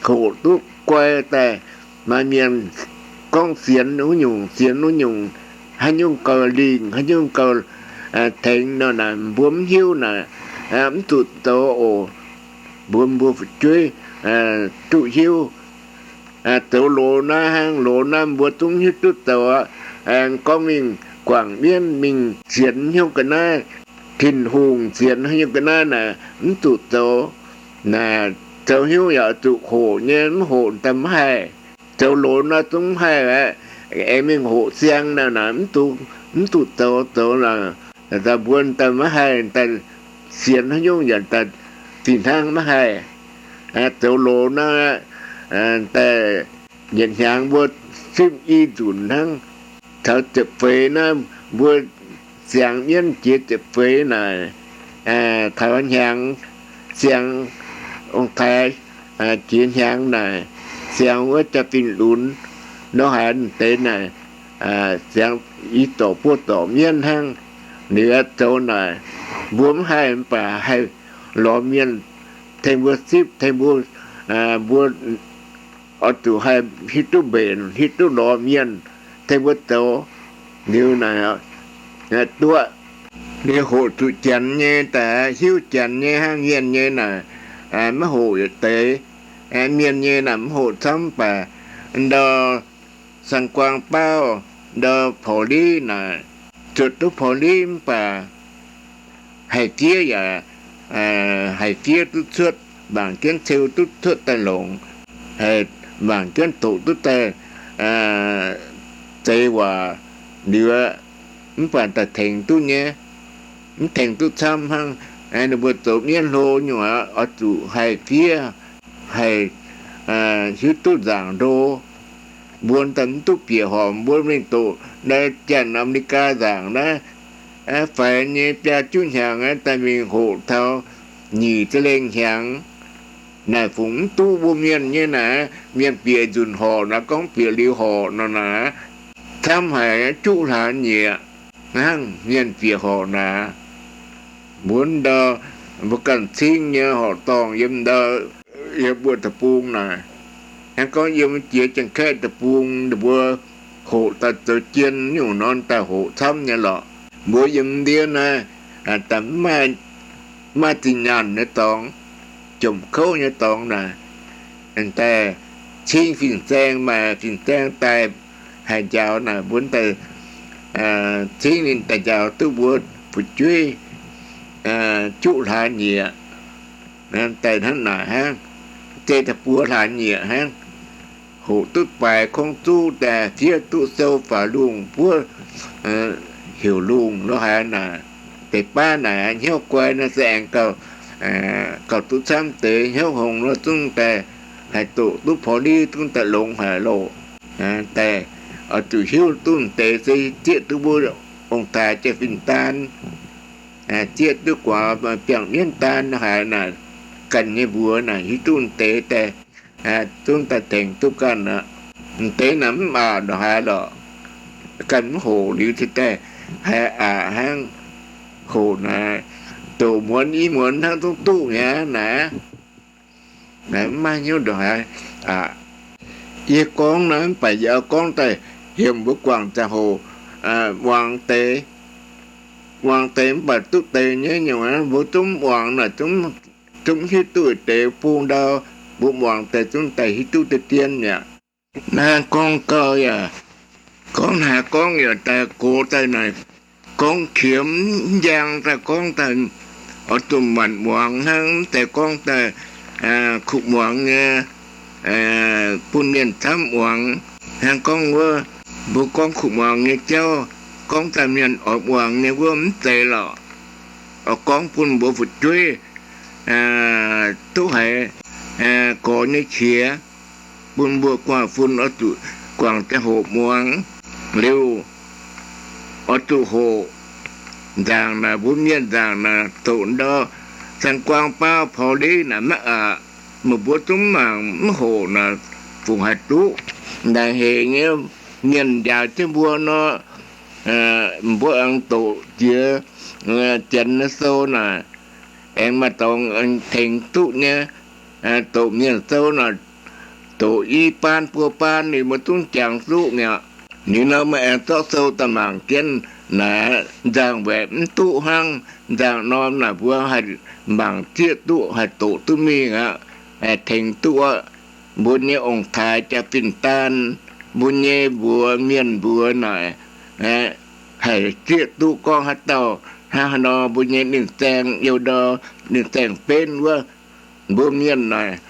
hoqc duqv guai daaih, maaih mienh gorngv sienx wuov nyungc, sienx wuov nyungc, haaix nyungc gauh lingh, haaix nyungc gauh tengx nor naaic, mbuo mv hiuv naaic, mv zuqc zoux oc. Mbuo, mbuo fu'jueiv duqv hiuv. Zoux loz naaiv hnangv, loz naaiv mbuo zungv hiuv duqv zoux aqv. Aengx gorngv mingh guangc mienv mingh sienx haaix nyungc ga'naaiv, Tin-Hungh sienx haaix nyungc ga'naaiv naaic, mv zuqc zoux. Naaic zoux haaix nyungc yaac zuqc hoqc nyei, mv hoqc daaih maiv haih. Zoux loz naaiv zungv mv haih aqv. Aengx mingh hoqc siang naaic, naaic mv zuqc, mv zuqc zoux, zoux naaic daaih mbuo daaih maiv haih daaih sienx haaix nyungc yaac daaih fih hnangv maiv haih. Zoux loz naaiv daaih yietc hnyangx mbuo simv i nzunc hnangv. Taux ziepc feix naaiv mbuo siangx mienv jiex ziepc feix naaic, taux hnyangx siangx ong-taaix jiex hnyangx naaic, siangx wuov jaa-fin lunx nor haaix deix naaic, siangx i dorc buo dorc mienv hnangv. Liuz zoux naaic, mbuo mv haih mv baac haih lorz mienh tengx mbuo sipv, tengx mbuo, mbuo oix zuqc haih hiuv duqv mbenc, hiuv duqv lorz mienh tengx mbuo zoux. Liuz naaic duqv, liuz hoqc zuqc janx nyei daaih, hiuv janx nyei hnangv, mienh nyei naaic maiv hoqc yietc deix. Mienh nyei naaic mv hoqc camv, mv baac ndau สวนกวางเป้า, ndau ผอลิ naaic, zuotc duqv ผอลิ mv baac haih fiev yaac haih fiev duqv cuotv, mangc jienv ceu duqv cuotv daaih longc, haih mangc jienv doqc duqv daaih zeix waac. Liuz mv baac daaih tengx duqv nyei, mv tengx duqv camv hnangv. Ninh mbuo zoux mienv hlo nyungc aqv, oix zuqc haih fiev, haih hiuv duqv nzaangc ndo. Mbuo daaih mv duqv bieqc horpc, mbuo mingh doqc naaiv Janx-Ame^li^gaa nzaangc naaiv, faix nyei biaa juqv hnyangx naaiv daaih mingh hoqc taux nyic ziepc lengh hnyangx. Naaic fungc mv duqv mbuo mienh nyei naaic, mienh bieqc nzunc horc naaic, gorngv bieqc liuz horc nor naaic, camv haic, juqv hlaax nyieqc hnangv. Mienh bieqc horc naaic, mbuo ndau, mbuo ganh cingv nyei horqc dorngh yiem ndau, yiem mbuo deic-bung naaic, Hnangv gorngv yiem jiex Janx-Kaeqv deic-bung ninh mbuo hoqc daaih zoux jien nyungc nor daaih hoqc camv nyei lorqc. Mbuo yiem ndiev naaiv, daaih maaih zinh nyaanh nyei dorngx, jomc kouv nyei dorngx naaic, daaih cingv fin-saeng, maaih fin-saeng daaih haih njaaux naaic, mbuo daaih cingv ninh daaih njaaux duqv mbuo fu'jueiv juqv hlaax nyieqc. Daaih hnangv naaic hnangv, zeiz daaih buo hlaax nyieqc hnangv. Hoqc duqv baaix kongv zuqv daaih fiev duqv sou faaux lungh buov heuc lungh nor haaix naaic, deix baav naaic hnyouv guai nor se aengx gauh duqv camv deix, hnyouv hngongx nor zungv daaih haih doqc duqv porv liv zungv daaih longx haic loh. Daaih oix zuqc hiuv duqv deix se zieqv duqv mbuo ong-taaix jaa-fin daan, zieqv duqv guaax biangh mienv daan haaix naaic, ganh nyei mbuox naaic hiuv duqv deix daaih zungv daaih tengx duqv ganh aqv. Deix naaic mv aqc ndongc haaix lorqc. Ganh mv hoqc liuz cingx daaih haih aqc hnangv. Hoqc naaic doqc muonz i muonz hnangv zungv duqv mi'aqv naaic. Mv maaih hnyouv ndongc haaix aqc. Yie gorngv naaiv mv baac yie gorngv daaih heuc mbuo guangc ziangh hoc muangx deix. Muangx deix mv baac duqv deix nyei nyungc, mbuo zungv muangx naaic zungv hiuv duqv deix bung ndau. Mbuo muangx deix zungv daaih hiuv duqv deix dien mi'aqv. Naaiv gorngv gau yaac gorngv haaix gorngv yaac daaih gox daaih naaic, gorngv qiemx njang daaih gorngv daaih oix zuqc manc muangx hnangv. Mv zeiz gorngv daaih kuv muangx nyei bun mienh camv muangx. Hnangv gorngv wuov, mbuo gorngv kuv muangx nyei jauv, gorngv daaih mienh oix muangx nyei wuov mv zeiz lorqc. Oix gorngv bun mbuo fu'jueiv duqv haiz gorx nyei qiex, bun mbuo guangc fun oix zuqc guangc ziangh hoc muangx liuz, oix zuqc hoqc nzaangc naaic, mbuo mienh nzaangc naaic doqc ndau saeng-guang baav pau leiz naaic maiv aqc. Meih mbuo zungv mangc mv hoqc naaic, fungc haih duqv. Ndaangc hec nyei mienh njaaux jienv mbuo nor, mbuo aengx doqc jiex Janx nyei sou naaic, aengx maaih dorngx tengx duqv nyei. Doqc mienh sou naaic, doqc i baan buo baan ninh mbuo zungv jangx duqv mi'aqv. Liuz nor meih aengx zorqv sou daaih mangc jienv naaic, nzangc-waeqc mv duqv hnangv. Nzangc-norm naaic mbuo haih mangc zieqv duqv, haih doqc duqv mingh aqv, haih tengx duqv aqv. Mbuo nyei ong-taaix jaa-fin-daan, mbuo nyei mbuox mienh mbuox naaic, haih zieqv duqv gorngv haaix dauh hnangv haaix nor mbuo nyei ninh zaeng youh ndau, ninh zaeng benv wuov. Mbuo mienh naaic,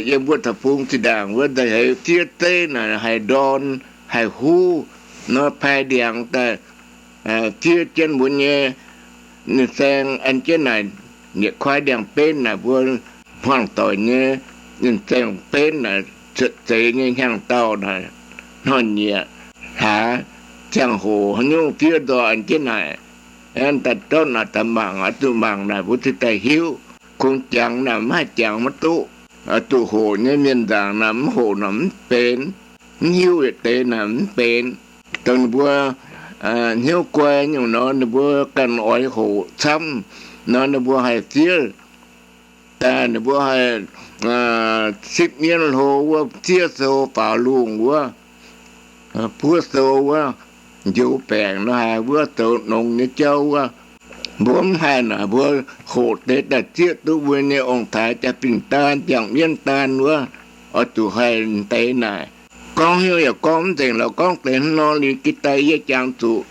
yiem mbuo deic-bung zinh ndaangc wuov, daaih heix fiev zeiv naaic haih ndorn, haih huv nor, pai ndiangx daaih fiev jienv mbuo nyei ninh zaeng an jienv naaic, yietc kuaaiv ndiangx-benv naaic mbuo hmuangx doic nyei ninh zaeng benv naaic, cuotv zeix nyei hnyangx-daauh naaic, hnoi-nyieqc hlaax ziangh hoc haaix nyungc fiev nzoih an jienv naaic, aengx daaih ndortv naaic daaih mangc, oix zuqc mangc naaic mbuo cingx daaih hiuv. Kungx jangx naaic mv haih jangx maiv duqv. Oix zuqc hoqc nyei mienh nzaangc naaic mv hoqc naaic mv benx, mv hiuv yietc deix naaic mv benx. Dongh ninh mbuo hnyouv guai nyungc nor, ninh mbuo ganh oix hoqc camv nor, ninh mbuo haih fiev daaih, ninh mbuo haih sipv mienv hlo wuov, fiev sou faaux lungh wuov, buov sou wuov, njoux baengc nor haaix wuov, zoux nongx nyei jauv wuov. Mbuo mv haih naaic, mbuo hoqc deix daaih zieqv duqv mbuo nyei ong-taaix jaa-fin-daan, biangh mienv daan wuov, oix zuqc haih deix naaic. Gorngv hnyouv yaac gorngv mv nzengc lorqc, gorngv deix hnangv nor liuz jiex daaih yie jangx zuqc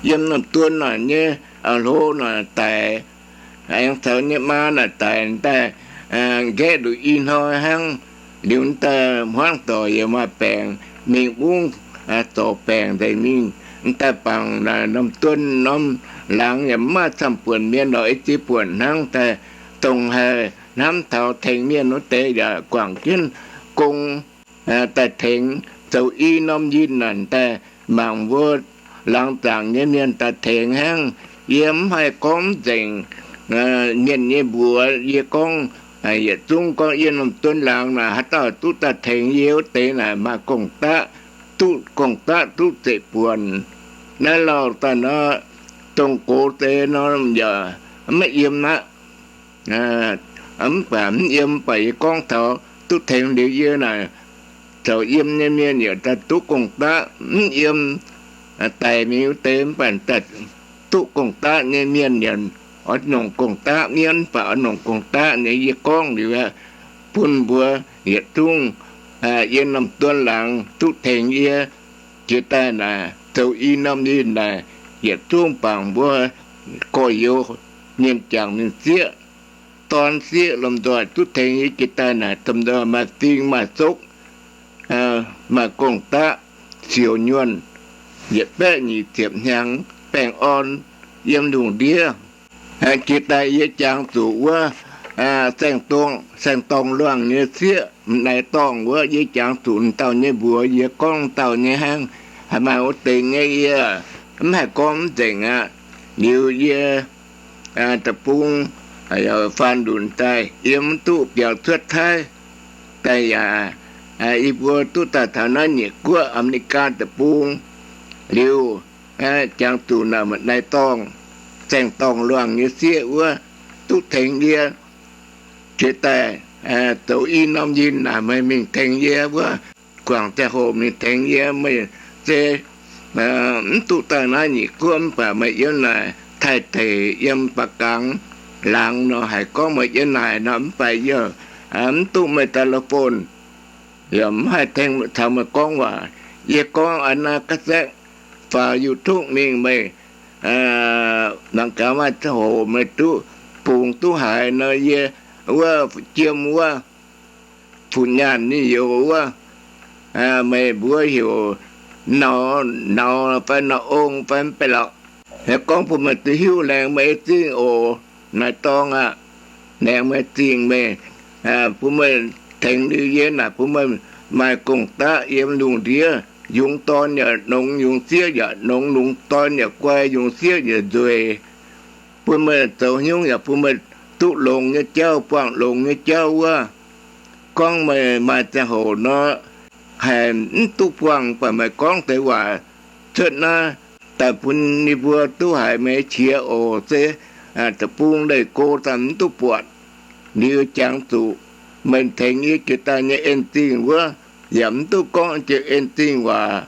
yiem norm duon naaic nyei hlo naaic daic, aengx caux nyei maa naaic daic daaih, nqaeqv nduqc i hnoi hnangv. Liuz daaih hmuangv doic yaac maaih baengc, mingh mungv zorc baengc nzengc mingh. Daaih bangc naaic norm duon norm laangz yaac mv maaih camv-buonc mienh lorqc, ei ziex buonc hnangv. Daaih dongh haih hnamv taux tengx mienh wuov deix yaac guangc jienv gong daaih tengx, zoux i norm yinh naaic daaih mangc mbuo laangz zaangc nyei mienh daaih tengx hnangv. Yie mv haih gorngv mv nzengc mienh nyei mbuox. Yie gorngv, yietc zungv gorngv yie norm duon laangz naaic haaix dauh duqv daaih tengx yie wuov deix naaic maaih gong-daqv, duqv gong-daqv duqv zeqc buonc. Naaiv lauh daaih nor, dongh gox deix nor yaac maiv yiem aqv. Mv baac mv yiem, mv baac yie gorngv taux duqv tengx liuz yie naaic, zoux yiem nyei mienh yaac daaih duqv gong-daqv. Mv yiem daic mingh wuov deix mv baac daaih duqv gong-daqv nyei mienh yaac oix nongc gong-daqv mienh, mv baac oix nongc gong-daqv nyei. Yie gorngv liuz aqv, bun mbuo yietc zungv yiem norm duonv laangz duqv tengx yie jiex daaih naaic, zoux i norm ninh naaic, yietc zungv bangc mbuo gorx-youz mienh jangc mienh sieqv, dorn sieqv lomh nzoih duqv tengx yie jiex daaih naaic, domh nzoih maaih fing maaih zokv, maaih gong-daqv, siouc nyuonh, yietc baeqv nyic ziepc hnyangx baengh orn yiem lungh ndiev. Jiex daaih yie jangx zuqc wuov saeng-dorngh luangh nyei sieqv, m'naaiv dorngh wuov, yie jangx zuqc dauh nyei mbuox, yie gorngv dauh nyei hnangv. Haaix maaih wuov deix nyei yie mv haih gorngv mv nzengc aqv. Liuz yie deic-bung faan lunc daaih, yie mv duqv biaux cuotv Taiv daaih yaac, yie mbuo duqv daaih taux naaiv Nyiec Guoqv, Aa^me^li^gaa deic-bung. Liuz jangx zuqc naaic m'naaiv dorngh, saeng-dorngh luangh nyei sieqv wuov duqv tengx yie jiex daaih zoux i norm yinh naaic, meih mingh tengx yie wuov, guangc ziangh hoc mingh tengx yie. Meih se mv duqv daaih naaiv Nyiec Guoqv mv baac meih yiem naaic Taiv deic, yiem Baa Gangx laangz nor, haiz gorngv meih yiem naaic nor, mv baac yie mv duqv meih telephone, yaac mv haih tengx caux meih gorngv waac. Yie gorngv a'naaiv ga'saeqv faaux YouTube mingh, meih mangc gaax maaih ziangh hoc meih duqv bungx duqv haiz nor, yie wuov fu'jiem wuov, fu'nyaanh ninh youz wuov, meih mbuo heuc Naux, Naux fai Naux Ong fai mv baac lorqc. Yie gorngv bun meih duqv hiuv, laengz meih zingh oc, m'naaiv dorngh aqv. Laengz meih zingh, meih bun meih tengx liuz yie naaic, bun meih maaih gong-daqv yiem lungh ndiev. Yungz dorn yaac nongx, yungz sieqv yaac nongx, yungz dorn yaac guai, yungz sieqv yaac nzueic. Bun meih zoux haaix nyungc yaac bun meih duqv longx nyei jauv, buangh longx nyei jauv wuov. Gorngv meih maaih ziangh hoc nor, haiz mv duqv buangh, baac meih gorngv deix waac cuotv naaiv daaih bun ninh mbuo duqv haiz meih qiex oc. Se deic-bung leih go daaih mv duqv buatc. Liuz jangx zuqc meih tengx yie jiex daaih nyei en-zingh wuov, yaac mv duqv gorngv jiex en-zingh waac.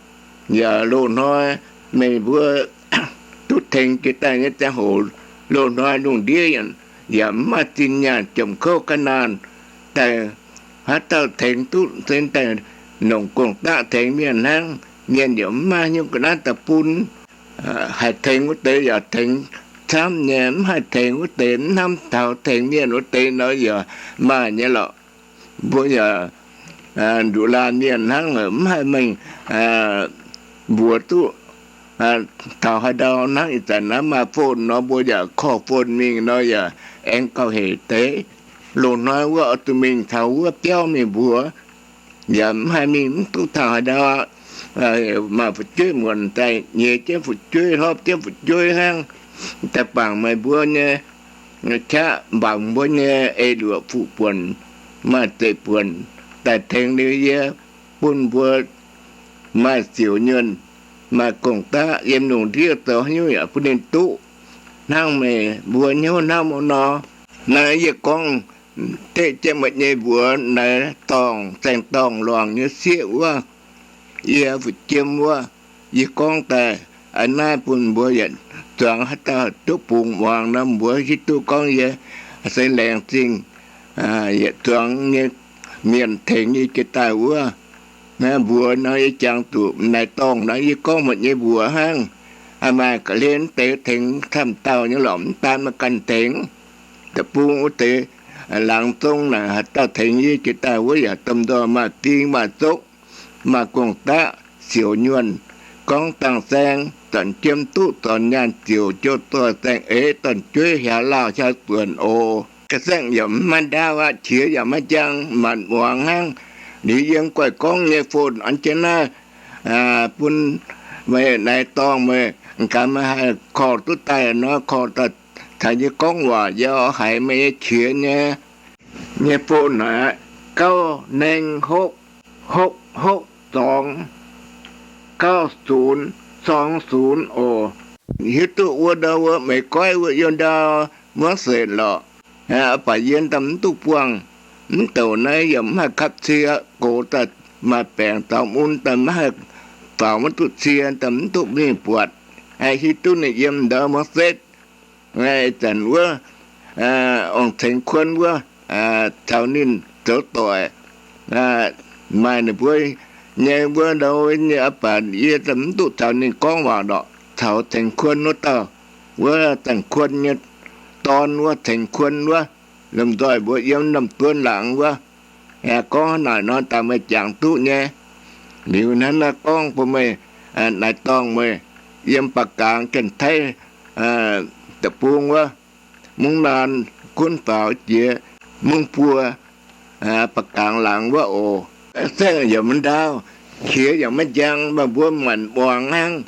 Yaac loz-hnoi meih mbuo duqv tengx jiex daaih nyei ziangh hoc, loz-hnoi lungh ndiev yaac mv maaih zinh nyaanh jomc kouv ga'naanh daaih, haaix dauh tengx duqv se daaih nongc gong-daqv tengx mienh hnangv. Mienh yaac mv maaih haaix nyungc ga'naaiv daaih bun. Haih tengx wuov deix yaac tengx camv nyei, mv haih tengx wuov deix, mv hnamv taux tengx mienh wuov deix nor yaac maaih nyei lorqc. Mbuo yaac nduqc laanh mienh hnangv, mv haih mengh mbuox duqv taux haaix ndau. Hnangv ih zanc naaiv maaih phone nor, mbuo yaac korv phone mingh nor yaac aengx gauh hec deix. Loz-hnoi wuov oix zuqc mingh taux wuov biauv mingh mbuox, yaac mv haih mingh mv duqv taux haaix ndau. Maaih fu'jueiv muonc daaih nyeiz jienv fu'jueiv, hlorpv jienv fu'jueiv hnangv, daaih bangc meih mbuo nyei qaqv, mbaengx mbuo nyei eix luoqc fuqv buonc, maaih zeiv buonc daaih tengx liuz yie, bun mbuo maaih ziouc nyuonh, maaih gong-daqv yiem lungh ndiev zoux haaix nyungc yaac bun ninh duqv hnangv meih mbuo hnyouv hnamv wuov nor. Naaiv yie gorngv deqv jienv meih nyei mbuox naaiv dorngh, saeng-dorngh luangh nyei sieqv wuov, yie fu'jiem wuov, yie gorngv daaih a'naaiv bun mbuo yietc zuangx haaix dauh duqv bungx muangx nor, mbuo hiuv duqv gorngv yie se laengz zingh yietc zuangx nyei mienh tengx yie jiex daaih wuov. Naaiv mbuox nor yie jangx zuqc m'naaiv dorngh nor, yie gorngv meih nyei mbuox hnangv. Maaih ga'hlen deix tengx camv dauh nyei lorqc, mv daan meih ganh tengx. Deic-bung wuov deix laangz zong naaic haaix dauh tengx yie jiex daaih wuov yaac domh nzoih maaih fing maaih zokv, maaih gong-daqv, siouc nyuonh, gorngv dangh saeng, zornc jiem duqv, zornc nyaanh ziouc, jouh doic saeng-eix, dorn-jueiv hiaaux lauh hiaaux zuonc oc. Ga'saengv yaac mv maaih ndaauv aqv, qiex yaac maiv njang, maanc muangx hnangv. Liuz yie guaih gorngv nyei phone an jienv naaiv bun meih naaiv dorngh, meih gaax meih haih korv duqv daaih nor, korv daaih caux yie gorngv waac, yie oix haiz meih nyei qiex nyei, nyei phone naaic, gauv naeng hopv, hopv hopv zorngx, gauv sunx sorng sunx oc. Hiuv duqv wuov ndau wuov meih goiv wuov yie ndau muangv seix lorqc. Baac yie ndamv mv duqv buangh, mv douc naaiv yaac mv haih gapv cie gox daaih maaih baengc zaux mun daaih maiv haih faaux, maiv duqv cie daaih, mv duqv mingh buatc, haih hiuv duqv ninh yiem ndau maiv setv. Ih zanc wuov ong-tengx kuonv wuov caux ninh zoux doic, maaih ninh mbuo nyei wuov ndau nyei, aa baac yie mv duqv caux ninh gorngv waac lorqc. Caux tengx kuonv wuov dauh, wuov zaangc kuonv nyei dorn wuov, tengx kuonv wuov, lomh nzoih mbuo yiem norm duonv laangz wuov, gorngv naaic nor daaih meih jangx duqv nyei. Liuz hnangv naaiv gorngv bun meih naaiv dorngh meih yiem Baa Gaangh Janx-Taiv deic-bung wuov, mungv naan gunv faaux jiex mungv buo Baa Gaangh laangz wuov oc. Saengv yaac maiv ndaauv, qiex yaac maiv njang, maaih mbuo maanc muangx hnangv.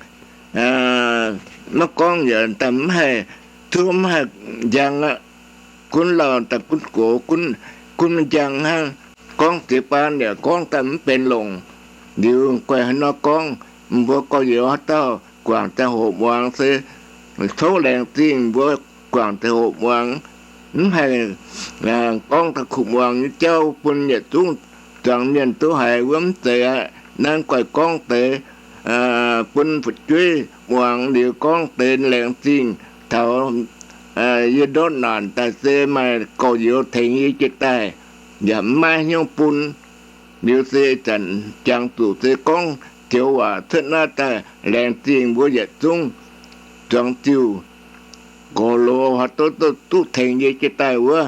Maiv gorngv yaac daaih mv haih, zuov mv haih njang aqv. Gunv lauh daaih gunv gox, gunv maiv njang hnangv. Gorngv ziex baan yaac gorngv daaih mv benx longc. Liuz guaih haaix nor gorngv, mbuo gorx-youz haaix dauh guangc daaih hoqc muangx se tov laengz zingh mbuo guangc daaih hoqc muangx, mv haih gorngv daaih kuv muangx nyei jauv bun yietc zungv zuangx mienh duqv haiz wuov mv zeiz aqv. Naaiv guaih gorngv deix bun fu'jueiv muangx liuz gorngv deix laengz zingh taux yie ndortv naanc daaih se maaih gorx-youz tengx yie jiex daaih, yaac mv maaih hnyouv bun. Liuz se zanc jangx zuqc se gorngv joux waac cuotv naaiv daaih laengz zingh mbuo yietc zungv zuangx ziuh gox loz haaix duqv duqv tengx yie jiex daaih wuov,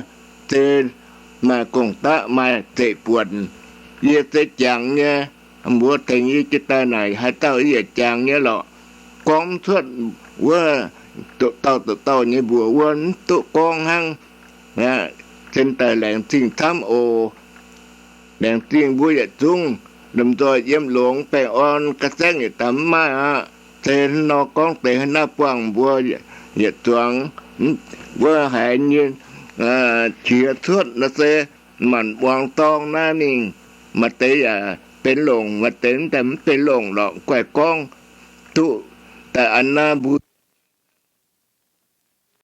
se maaih gong-daqv maaih zeiv-buonc. Yie se jangx nyei, mbuo tengx yie jiex daaih naaic haaix dauh yie yietc jangx nyei lorqc. Gorngv mv cuotv wuov, dauh dauh dauh nyei mbuox wuov mv duqv gorngv hnangv. Cen daaih laengz zingh camv oc. Laengz zingh mbuo yietc zungv, lomh nzoih yiem longx baengh orn ga'saengv yietc daaih mv maaih aqv. Se nor gorngv deix hnangv naaiv buangh mbuo yietc zuangx, wuov haiz nyei qiex cuotv nor se maanc muangx dorng naaiv mingh, maaih deix yaac benx longc, maaih deix mv daaih mv benx longc lorqc. Guaih gorngv duqv daaih an naaiv mbuo